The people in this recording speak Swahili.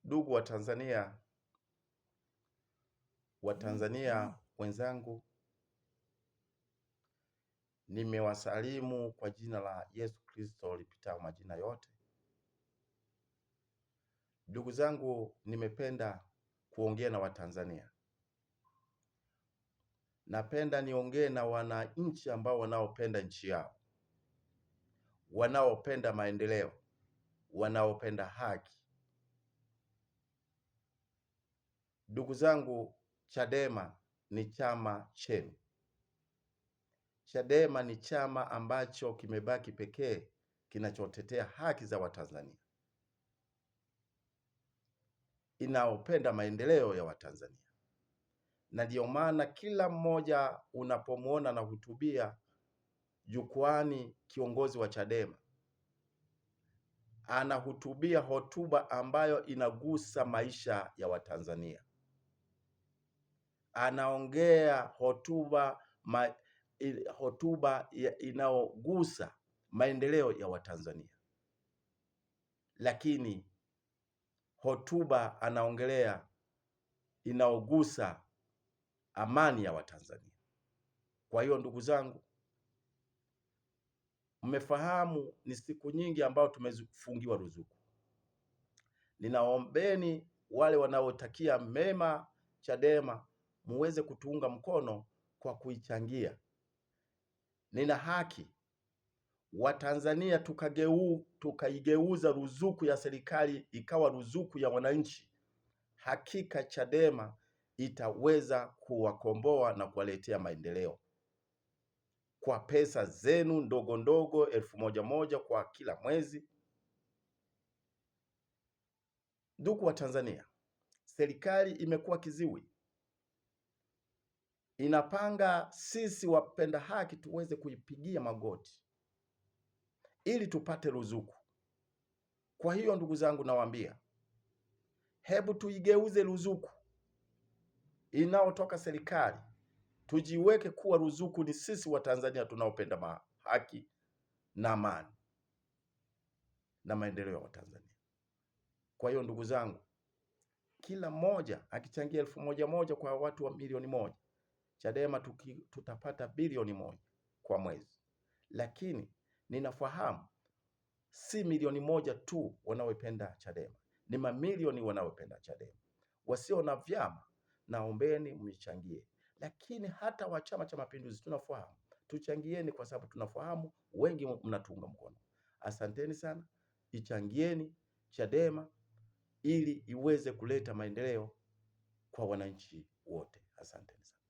Ndugu wa Tanzania, Watanzania wenzangu, nimewasalimu kwa jina la Yesu Kristo lipitao majina yote. Ndugu zangu, nimependa kuongea na Watanzania. Napenda niongee na wananchi ambao wanaopenda nchi yao, wanaopenda maendeleo, wanaopenda haki. Ndugu zangu, Chadema ni chama chenu. Chadema ni chama ambacho kimebaki pekee kinachotetea haki za Watanzania, inaopenda maendeleo ya Watanzania, na ndiyo maana kila mmoja unapomwona na hutubia jukwani, kiongozi wa Chadema anahutubia hotuba ambayo inagusa maisha ya Watanzania, anaongea hotuba hotuba inayogusa maendeleo ya Watanzania, lakini hotuba anaongelea inayogusa amani ya Watanzania. Kwa hiyo ndugu zangu, mmefahamu ni siku nyingi ambao tumefungiwa ruzuku. Ninaombeni wale wanaotakia mema Chadema muweze kutuunga mkono kwa kuichangia. Nina haki Watanzania tukaigeuza ruzuku ya serikali ikawa ruzuku ya wananchi. Hakika Chadema itaweza kuwakomboa na kuwaletea maendeleo kwa pesa zenu ndogo ndogo, 1000 kwa kila mwezi. Ndugu wa Tanzania, serikali imekuwa kiziwi, inapanga sisi wapenda haki tuweze kuipigia magoti ili tupate ruzuku. Kwa hiyo ndugu zangu, nawaambia hebu tuigeuze ruzuku inayotoka serikali, tujiweke kuwa ruzuku ni sisi Watanzania tunaopenda haki na amani na maendeleo ya Watanzania. Kwa hiyo ndugu zangu, kila mmoja akichangia 1000 kwa watu wa milioni 1, Chadema tutapata bilioni 1 kwa mwezi. Lakini ninafahamu si milioni 1 tu wanaoipenda Chadema, ni mamilioni wanaopenda Chadema. Wasio na vyama, naombeni mnichangie. Lakini hata wa Chama cha Mapinduzi tunafahamu, tuchangieni kwa sababu tunafahamu wengi mnatuunga mkono. Asanteni sana, ichangieni Chadema ili iweze kuleta maendeleo kwa wananchi wote. Asanteni sana.